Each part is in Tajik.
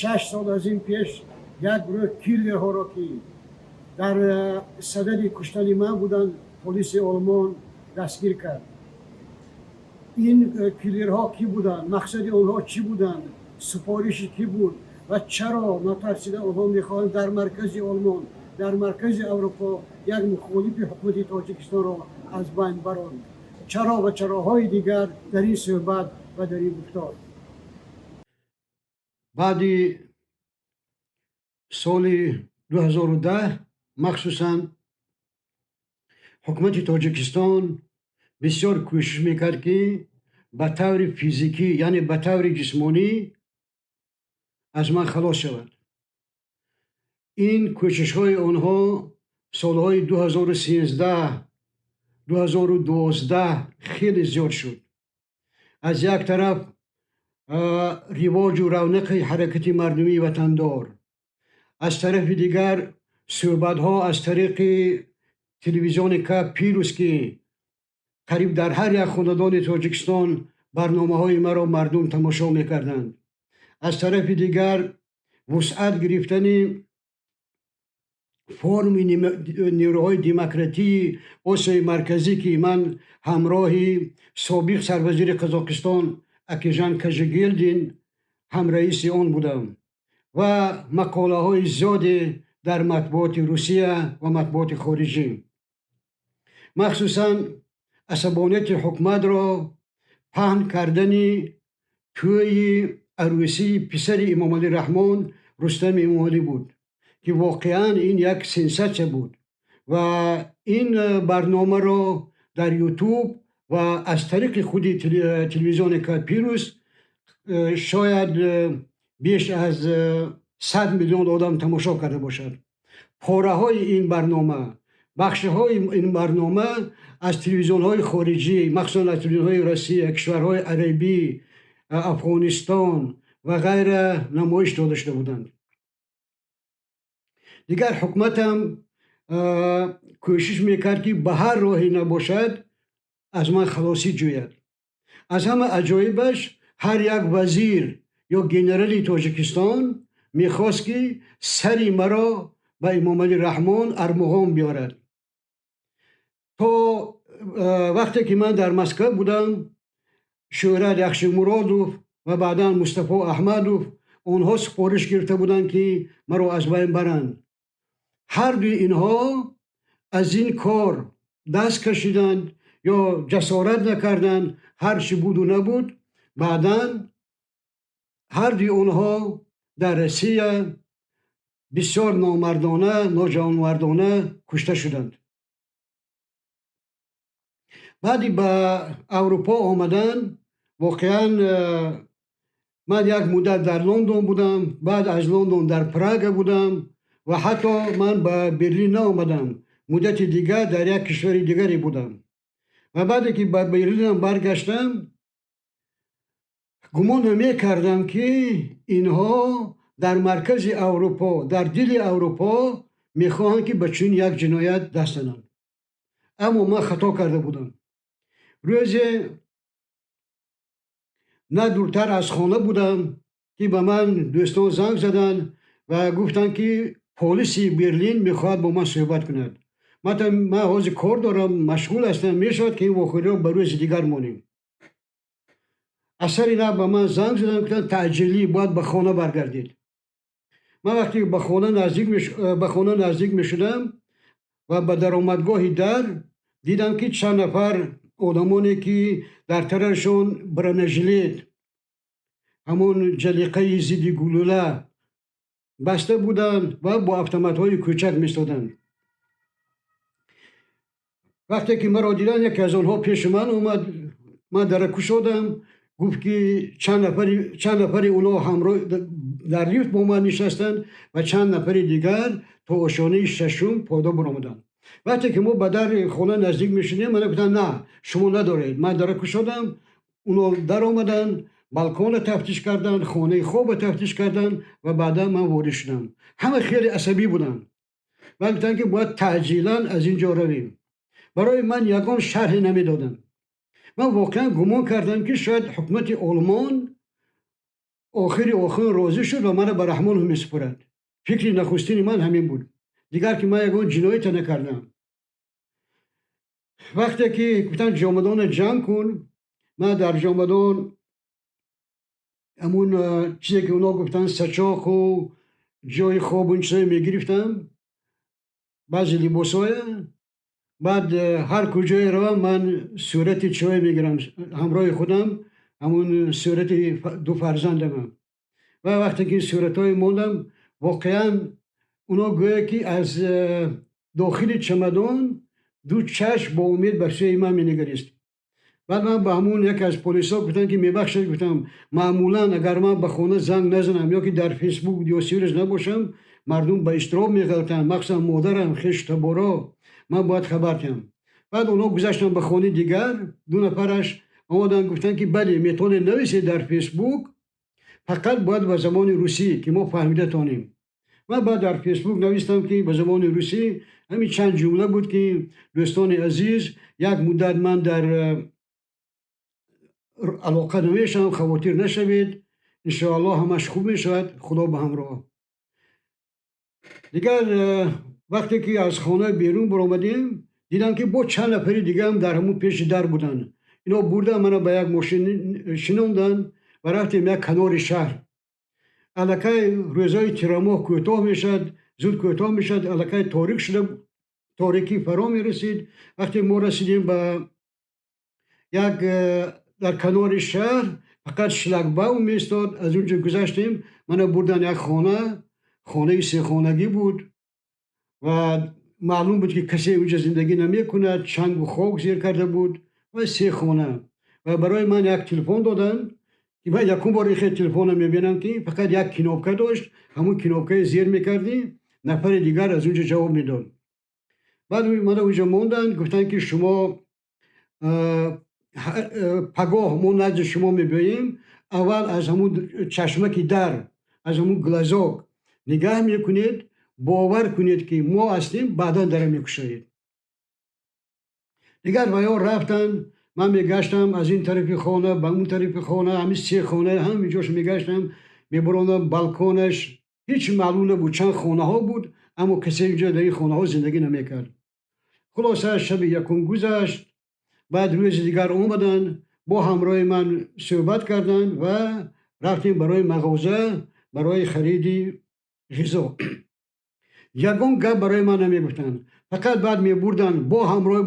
6 сол аз ин пеш як гурӯҳ киллерҳоро, ки дар садади куштани ман буданд, полиси Олмон дастгир кард. Ин киллерҳо кӣ буданд, мақсади онҳо чӣ буданд, супориши кӣ буд ва чаро натарсида онҳо мехоҳанд дар маркази Олмон, дар маркази Аврупо як мухолифи ҳукумати Тоҷикистонро аз байн баранд? Чаро ва чароҳои дигар дар ин суҳбат ва дар ин гуфтор. Баъди соли 2010 махсусан ҳукумати Тоҷикистон бисёр кӯшиш мекард, ки ба таври физикӣ, яъне ба таври ҷисмонӣ аз ман халос шавад. Ин кӯшишҳои онҳо солҳои 2013, 2012 хеле зиёд шуд. Аз як тараф, ривоҷу равнақи ҳаракати мардумии ватандор, аз тарафи дигар, суҳбатҳо аз тариқи телевизиони К Плюс, ки қариб дар ҳар як хонадони Тоҷикистон барномаҳои маро мардум тамошо мекарданд, аз тарафи дигар, вусъат гирифтани форуми нерӯҳои демократии Осиёи Марказӣ, ки ман ҳамроҳи собиқ сарвазири Қазоқистон Акежан Кажегелдин ҳамраиси он будам, ва мақолаҳои зиёде дар матбуоти Русия ва матбуоти хориҷӣ. Махсусан асабонияти ҳукуматро паҳн кардани тӯйи арӯсии писари Эмомалӣ Раҳмон, Рустами Эмомалӣ буд, ки воқеан ин як сенсатсия буд ва ин барномаро дар Ютуб ва аз тариқи худи телевизиони К Плюс шояд беш аз 100 миллион одам тамошо карда бошад. Пораҳои ин барнома, бахшҳои ин барнома аз телевизионҳои хориҷӣ, махсусан аз телевизионҳои Россия, кишварҳои арабӣ, Афғонистон ва ғайра намоиш дода шуда буданд. Дигар ҳукуматам кӯшиш мекард, ки ба ҳар роҳе набошад, аз ман халосӣ ҷӯяд. Аз ҳама аҷоибаш, ҳар як вазир ё генерали Тоҷикистон мехост, ки сари маро ба Эмомалӣ Раҳмон армуғон биёрад. То вақте ки ман дар Москва будам, Шӯҳрат Яхшимуродов ва баъдан Мустафо Аҳмадов, онҳо супориш гирифта буданд, ки маро аз байн баранд. Ҳардуи инҳо аз ин кор даст кашиданд ё ҷасорат накарданд, ҳар чӣ буду набуд, баъдан ҳардуи онҳо дар Россия бисёр номардона, ноҷавонмардона кушта шуданд. Баъди ба Аврупо омадан, воқеан ман як муддат дар Лондон будам, баъд аз Лондон дар Прага будам ва ҳатто ман ба Берлин наомадам, муддати дигар дар як кишвари дигаре будам. Ва баъде ки ба Берлинам баргаштам, гумон намекардам, ки инҳо дар маркази Аврупо, дар дили Аврупо мехоҳанд, ки ба чунин як ҷиноят даст зананд. Аммо ман хато карда будам. Рӯзе на дуртар аз хона будам, ки ба ман дӯстон занг заданд ва гуфтанд, ки полиси Берлин мехоҳад бо ман суҳбат кунад. Ман ҳозир кор дорам, машғул ҳастам, мешавад, ки ин вохӯриро ба рӯзи дигар монем? Аз сари нав ба ман занг заданд, гуфтанд, таъҷилӣ бояд ба хона баргардед. Ман вақте ба хона наздик мешудам ва ба даромадгоҳи дар дидам, ки чанд нафар одамоне, ки дар танашон бронежилет, ҳамон ҷалиқаи зидди гулӯла баста буданд ва бо автоматҳои кӯчак меистоданд. Вақте ки маро диданд, яке аз онҳо пеши ман омад, ман дара кушодам, гуфт, ки чанд нафари онҳо ҳамроҳ дар лифт бо ман нишастанд ва чанд нафари дигар то ошёнаи шашум поён баромаданд. Вақте ки мо ба дари хона наздик мешудем, мана гуфтанд, на, шумо надоред. Ман дара кушодам, онҳо даромаданд, балконро тафтиш карданд, хонаи хобро тафтиш карданд ва баъдан ман ворид шудам. Ҳама хеле асабӣ буданд ва гуфтанд, ки бояд таъҷилан аз ин ҷо равем. Барои ман ягон шарҳе намедоданд. Ман воқеан гумон кардам, ки шояд ҳукумати Олмон Охири охир розӣ шуд ва маро ба Раҳмонов месупорад. Фикри нахустини ман ҳамин буд. Дигар ки ман ягон ҷиноята накардам. Вақте ки гуфтанд, ҷомадонро ҷамъ кун, ман дар ҷомадон ҳамун чизе ки онҳо гуфтанд, сачоқу ҷои хобу ин чизое мегирифтам, баъзе либосҳое. Баъд ҳар куҷое равам, ман сурати чиҳое мегирам ҳамроҳи худам, ҳамун сурати ду фарзандамам. Ва вақте ки суратҳое мондам, воқеан онҳо гӯё ки аз дохили чамадон ду чашм бо умед бар сӯи ман менигарист. Баъд ман ба ҳамун яке аз полисҳо гуфтам, ки мебахшед, гуфтам, маъмулан агар ман ба хона занг назанам ё ки дар Фейсбук ё связь набошам, мардум ба изтироб меғалтанд, махсусан модарам, хешу таборо, ман бояд хабар диҳам. Баъд онҳо гузаштанд ба хонаи дигар, ду нафараш омаданд, гуфтанд, ки бале, метавонед нависед дар Фейсбук, фақат бояд ба забони русӣ, ки мо фаҳмида тонем. Ман баъд дар Фейсбук навистам, ки ба забони русӣ ҳамин чанд ҷумла буд, ки дӯстони азиз, як муддат ман дар алоқа намешавам, хавотир нашавед, иншоаллоҳ ҳамаш хуб мешавад, Худо ба ҳамроҳ. Дигар вақте ки аз хона берун баромадем, дидам, ки бо чанд нафари дигаам дар ҳамун пеши дар буданд. Ино бурдан, мана ба як мошин шинонданд ва рафтем як канори шаҳр. Аллакай рӯзҳои тирамоҳ кӯтоҳ мешавад, зуд кӯтоҳ мешавад, аллакай торик шуда, торикӣ фаро мерасид. Вақте мо расидем ба як дар канори шаҳр фақат шлагбаум меистод, аз он ҷо гузаштем, мана бурдан як хона, хонаи сехонагӣ буд ва маълум буд, ки касе унҷо зиндагӣ намекунад, чангу хок зер карда буд ва се хона. Ва барои ман як телефон доданд, ки ман якум бор ин хел телефонро мебинам, ки фақат як кнопка дошт, ҳамун кнопкаи зер мекардӣ, нафари дигар аз он ҷо ҷавоб медод. Баъд мана унҷо монданд, гуфтанд, ки шумо пагоҳ мо назди шумо мебиёем, аввал аз ҳамун чашмаки дар, аз ҳамун глазок нигаҳ мекунед, бовар кунед, ки мо ҳастем, баъдан дара мекушоед. Дигар ваё рафтанд, ман мегаштам аз ин тарафи хона ба он тарафи хона, ҳамин се хона ҳамин ҷош мегаштам, мебарондам балконаш, ҳеҷ маълум набуд, чанд хонаҳо буд, аммо касе инҷо дар ин хонаҳо зиндагӣ намекард. Хулоса, шаби якум гузашт, баъд рӯзи дигар омаданд, бо ҳамроҳи ман суҳбат карданд ва рафтем барои мағоза, барои хариди ғизо. Ягон гап барои ман намегуфтанд, фақат баъд мебурданд бо ҳамроҳ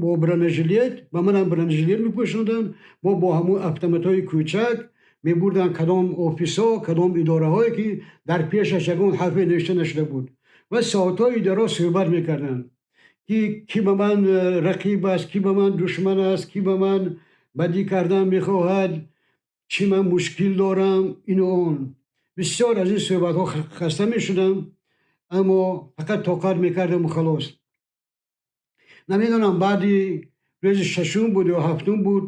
бо бронежилет, ба манам бронежилет мепӯшонданд, бо ҳамун автоматҳои кӯчак мебурданд кадом офисҳо, кадом идораҳое, ки дар пешаш ягон ҳарфе навишта нашуда буд, ва соатҳои дароз суҳбат мекарданд, ки кӣ ба ман рақиб аст, кӣ ба ман душман аст, кӣ ба ман бадӣ кардан мехоҳад, чӣ ман мушкил дорам, ину он. Бисёр аз ин суҳбатҳо хаста мешудам, аммо фақат тоқат мекардаму халос. Намедонам, баъди рӯзи шашум буд ё ҳафтум буд,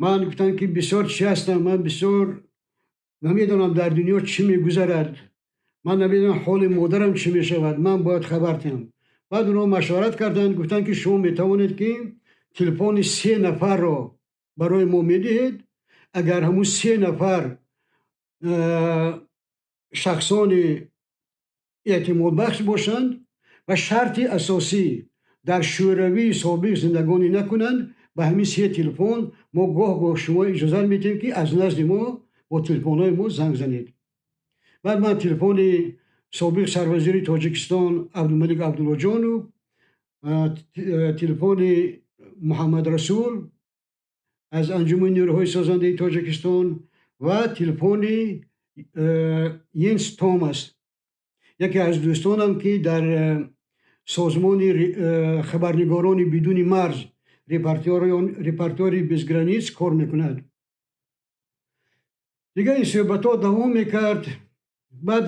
ман гуфтам, ки бисёр чӣ ҳастам, ман бисёр намедонам, дар дунё чӣ мегузарад, ман намедонам, ҳоли модарам чӣ мешавад, ман бояд хабар диҳам. Баъд онҳо машварат карданд, гуфтанд, ки шумо метавонед, ки телефони се нафарро барои мо медиҳед, агар ҳамун се нафар шахсони эътимодбахш бошанд ва шарти асосӣ дар Шӯравии собиқ зиндагонӣ накунанд, ба ҳамин се телефон мо гоҳ-гоҳ шумо иҷозат медиҳем, ки аз назди мо бо телефонҳои мо занг занед. Баъд ман телефони собиқ сарвазири Тоҷикистон Абдумалик Абдуллоҷонов, телефони Муҳаммадрасул аз Анҷумани нерӯҳои созандаи Тоҷикистон ва телефони Йенс Томас, яке аз дӯстонам, ки дар созмони хабарнигорони бидуни марз, Репортёры без границ кор мекунад. Дигар ин суҳбатҳо давом мекард. Баъд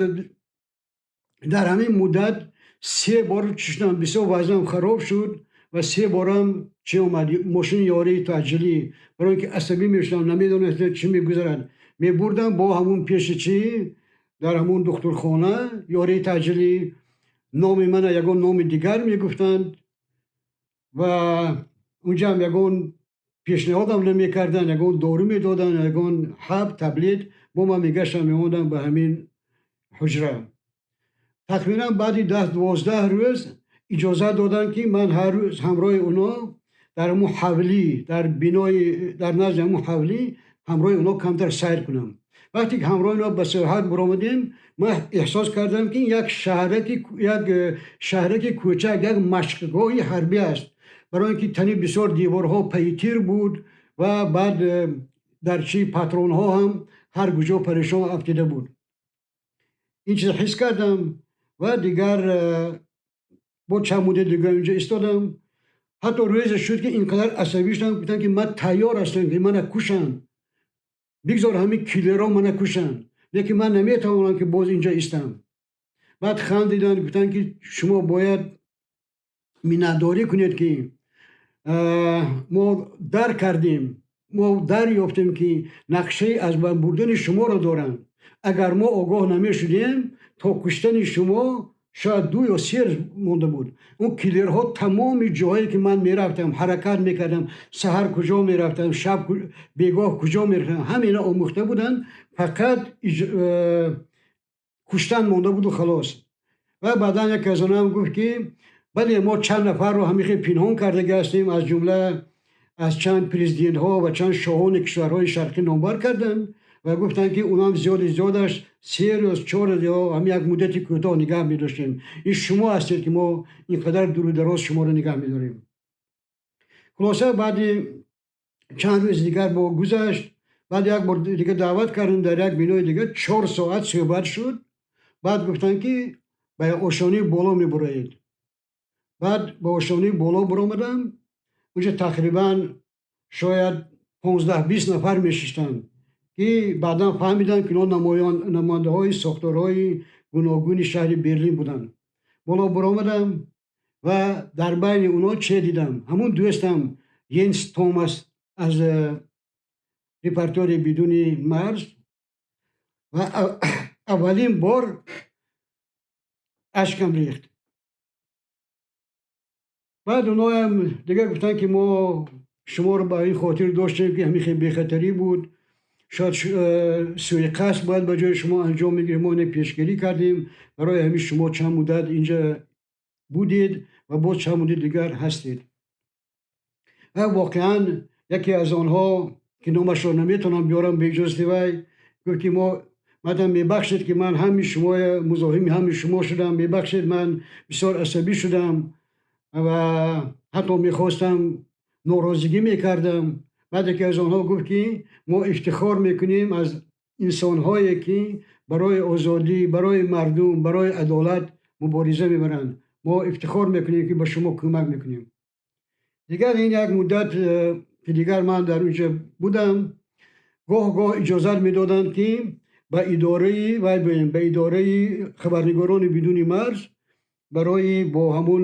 дар ҳамин муддат се бор чӣ шудам, бисёр вазнам хароб шуд ва се борам чӣ омад, мошини ёрии таъҷилӣ, барои ин ки асабӣ мешудам, намедонистам, чӣ мегузарад. Мебурдам бо ҳамун пеши чӣ, дар ҳамун духтурхона ёрии таъҷилӣ номи мана ягон номи дигар мегуфтанд ва унҷаам ягон Пешниҳодам намекарданд, ягон дору медоданд, ягон ҳаб, таблет, бо ман мегаштам, меомадам ба ҳамин ҳуҷра. Тахминан баъди 10-12 рӯз иҷозат доданд, ки ман ҳар рӯз ҳамроҳи оно дар ҳамун ҳавлӣ, дар бинои, дар назди ҳамун ҳавлӣ ҳамроҳи оно камтар сайр кунам. Вақте ки ҳамроҳи оно ба сайёҳат баромадем, ман эҳсос кардам, ки як шаҳраки кӯчак, як машқгоҳи ҳарбӣ аст, барои ин ки тани бисёр деворҳо пайи тир буд ва баъд дар чи патронҳо ҳам ҳар куҷо парешон афтида буд. Ин чиз ҳис кардам ва дигар бо чанд муддат дигар инҷо истодам. Ҳатто рӯзе шуд, ки инқадар асабӣ шудам, гуфтам, ки ман тайёр ҳастам, ки мана кушанд, бигзор ҳамин киллерҳо мана кушанд, лекин ман наметавонам, ки боз инҷо истам. Баъд хандиданд, гуфтанд, ки шумо бояд миннатдорӣ кунед, ки мо дарк кардем, мо дарёфтем, ки нақшаи аз байн бурдани шуморо доранд. Агар мо огоҳ намешудем, то куштани шумо шояд 2 ё 3 рӯз монда буд. Он киллерҳо тамоми ҷоҳое, ки ман мерафтам, ҳаракат мекардам, саҳар куҷо мерафтам, шаб, бегоҳ куҷо мерафтам, ҳамина омӯхта буданд, фақат куштан монда буду халос. Ва баъдан яке аз онҳам гуфт, ки бале, мо чанд нафарро ҳамин хел пинҳон кардаги ҳастем, аз ҷумла аз чанд президентҳо ва чанд шоҳони кишварҳои шарқӣ номбар карданд ва гуфтанд, ки унам зиёди зиёдаш 3 рӯз, 4 рӯз ё ҳам як муддати кӯтоҳ нигаҳ медоштем. Ин шумо ҳастед, ки мо ин қадар дуру дароз шуморо нигаҳ медорем. Хулоса, баъди чанд рӯз дигар бо гузашт, баъд як бор дига даъват кардем дар як бинои дигар, 4 соат суҳбат шуд. Баъд гуфтанд, ки ба ошёнаи боло мебуроед. Баъд ба ошёнаи боло буромадам. Унҷа тақрибан шояд 15-20 нафар мешиштанд, ки баъдан фаҳмиданд, ки инҳо намояндаҳои сохторҳои гуногуни шаҳри Берлин буданд. Боло буромадам ва дар байни онҳо че дидам? Ҳамун дӯстам Йенс Томас аз «Репортёри бидуни марз». Ва аввалин бор ашкам рехт. Баъд онҳоям дигар гуфтанд, ки мо шуморо ба ин хотир доштем, ки ҳамин хел бехатарӣ буд, шояд сӯиқасд бояд ба ҷои шумо анҷом мегирифт, мо ине пешгирӣ кардем, барои ҳамин шумо чанд муддат инҷа будед ва боз чанд муддат дигар ҳастед. Ва воқеан яке аз онҳо, ки номашро наметавонам биёрам бе иҷозати вай, гуфт, ки мо мадам, мебахшед, ки ман ҳами шумо музоҳими ҳами шумо шудам, мебахшед, ман бисёр асабӣ шудам ва ҳатто мехостам норозигӣ мекардам. Баъд яке аз онҳо гуфт, ки мо ифтихор мекунем аз инсонҳое, ки барои озодӣ, барои мардум, барои адолат мубориза мебаранд. Мо ифтихор мекунем, ки ба шумо кӯмак мекунем. Дигар ин як муддат, ки дигар ман дар онҷа будам, гоҳ гоҳ иҷозат медоданд, ки ба идораи вай биёем, ба идораи «Хабарнигорони бидуни марз», барои бо ҳамун,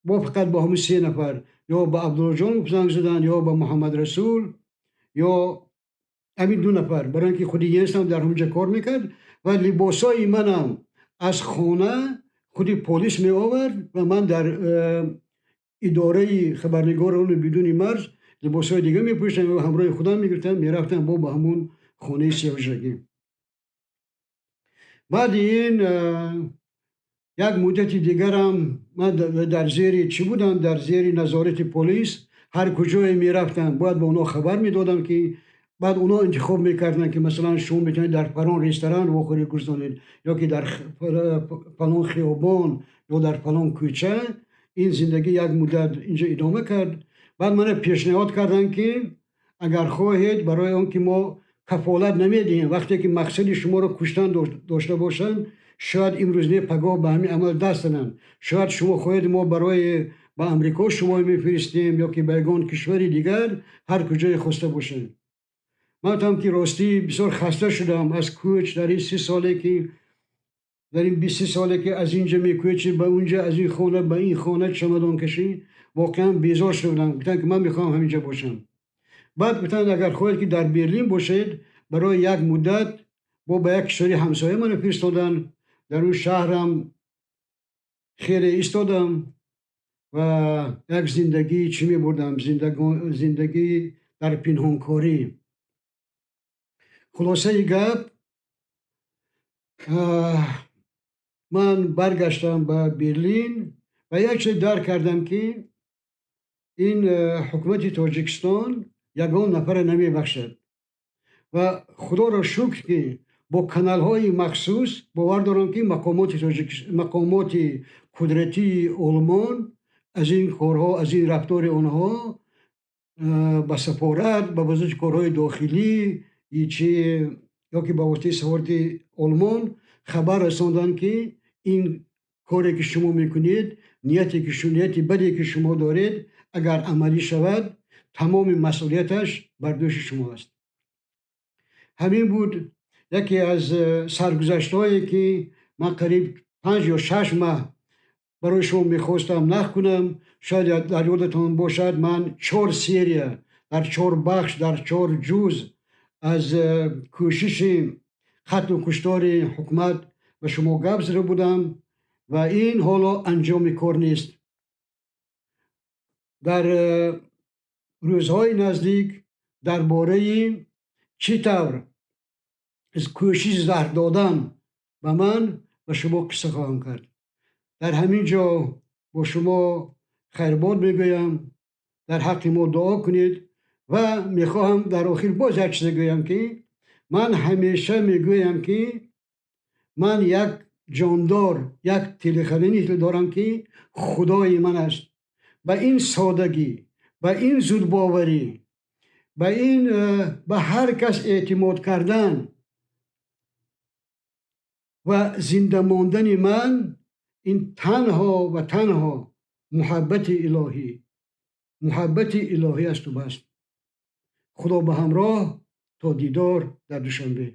бо фақат бо ҳамун се нафар, ё ба Абдуллоҷон занг заданд, ё ба Муҳаммадрасул, ё ҳамин ду нафар, барои ин ки худи Йенсам дар ҳамонҷа кор мекард ва либосҳои манам аз хона худи полис меовард ва ман дар идораи «Хабарнигорони бидуни марз» либосҳои дига мепӯшидам ва ҳамроҳи худам мегирифтам, мерафтам бо ба ҳамун хонаи сеҳуҷрагӣ. Баъди ин як муддати дигарам ман дар зери чӣ будам, дар зери назорати полис. Ҳар куҷое мерафтам, бояд ба онҳо хабар медодам, ки баъд онҳо интихоб мекарданд, ки масалан шумо метавонед дар фалон ресторан вохӯрӣ гузаронед ё ки дар фалон хиёбон ё дар фалон кӯча. Ин зиндагӣ як муддат инҷо идома кард. Баъд мана пешниҳод карданд, ки агар хоҳед, барои он ки мо кафолат намедиҳем, вақте ки мақсади шуморо куштан дошта бошанд, шояд имрӯз не, пагоҳ ба ҳамин амал даст зананд. Шояд шумо хоҳед, мо барои ба Амрико шумо мефиристем ё ки ба ягон кишвари дигар, ҳар куҷое хоста бошед. Ман гуфтам, ки ростӣ бисёр хаста шудам аз кӯч дар ин 30 соле, ки дар ин 23 соле, ки аз инҷа мекӯчӣ ба унҷа, аз ин хона ба ин хона, чамадонкашӣ, воқеан безор шуда будам. Гуфтам, ки ман мехоҳам ҳаминҷа бошам. Баъд гуфтанд, агар хоҳед, ки дар Берлин бошед, барои як муддат бо ба як кишвари ҳамсоя маро фиристоданд. Дар он шаҳрам хеле истодам. Ва як зиндагӣ чӣ мебурдам, зиндагӣ дар пинҳонкорӣ. Хулосаи гап, ман баргаштам ба Берлин ва як чиз дарк кардам, ки ин ҳукумати Тоҷикистон ягон нафарро намебахшад. Ва Худоро шукр, ки бо каналҳои махсус бовар дорам, ки мақомоти қудратии Олмон аз ин корҳо, аз ин рафтори онҳо ба сафорат, ба вазорати корҳои дохилӣ чи ё ки ба воситаи сафорати Олмон хабар расонданд, ки ин коре, ки шумо мекунед, нияти баде, ки шумо доред, агар амалӣ шавад, тамоми масъулияташ бар дӯши шумо аст. Ҳамин буд яке аз саргузаштҳое, ки ман қариб 5 ё 6 маҳ барои шумо мехостам нақл кунам. Шояд дар ёдатон бошад, ман чор серия, дар чор бахш, дар чор ҷуз аз кӯшиши қатлу куштори ҳукумат ба шумо гап зада будам ва ин ҳоло анҷоми кор нест. Дар рӯзҳои наздик дар бораи чӣ тавр кӯшиши заҳр додан ба ман ба шумо қисса хоҳам кард. Дар ҳамин ҷо бо шумо хайрбод мегӯям. Дар ҳаққи мо дуо кунед ва мехоҳам дар охир боз як чизе гӯям, ки ман ҳамеша мегӯям, ки ман як ҷондор, як телохранитель дорам, ки Худои ман аст. Ба ин содагӣ, ба ин зудбоварӣ, ба ин ба ҳар кас эътимод кардан ва зинда мондани ман ин танҳо ва танҳо муҳаббати илоҳӣ, муҳаббати илоҳӣ асту бас. Худо ба ҳамроҳ, то дидор дар Душанбе.